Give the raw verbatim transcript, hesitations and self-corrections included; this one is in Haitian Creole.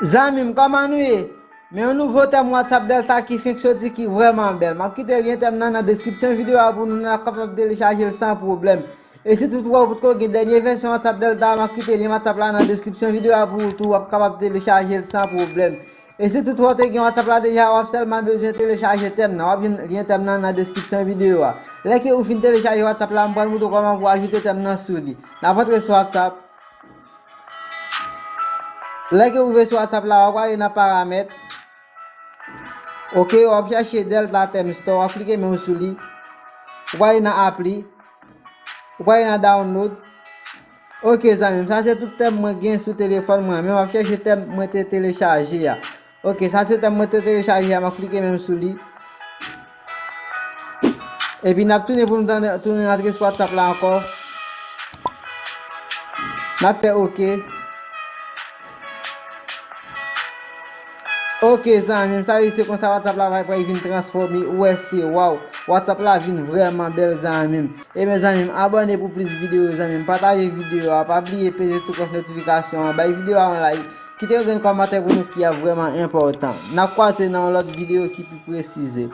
Zanmi m, kòman nou ye? Men yon nouvo tèm WhatsApp Delta ki fenk soti ki vrèman bèl. M ap kite lyen tèm nan nan deskripsyon videyo a pou nou, n ap kapab telechaje l san pwoblèm. E si toutfwa ou potko gen dènye vèsyon WhatsApp Delta, m ap kite lyen WhatsApp la nan deskripsyon videyo a pou ou tou, w ap kapab telechaje l san pwoblèm. E si toutfwa ou te gen WhatsApp la deja, w ap sèlman bezwen telechaje tèm nan. W ap jwenn lyen tèm nan nan deskripsyon videyo a. Lè ke ou fin telechaje WhatsApp la, m pral montre w kòman pou ajoute tèm nan sou li. N ap antre sou WhatsApp. Lè ke ou rive sou WhatsApp la, w ap ale nan paramèt. Ok, w ap chèche Delta Theme Store, w ap klike men w sou li. Ou prale nan appli. Ou prale nan download. Ok, zanmi m, sa se tout tèm mwen gen sou telefòn mwen, men m ap chèche tèm mwen te telechaje a. Ok, sa se tèm mwen te telechaje a, m ap klike men m sou li. Epi n ap tounen pou nou tan-, tounen antre sou WhatsApp la ankò. N ap fè ok. Ok, zanmi m, sa vle di se konsa WhatsApp la va pral vin transfòme. Ou wè, se waw. WhatsApp la vin vrèman bèl, zanmi m. Ebyen, zanmi m, abòne pou plis videyo, zanmi m. Pataje videyo a. Pa bliye peze ti klòch notifikasyon an. Bay videyo a yon like. Kite yon grenn kòmantè pou nou ki a vrèman enpòtan. N ap kwaze nan yon lòt videyo ki pi presize.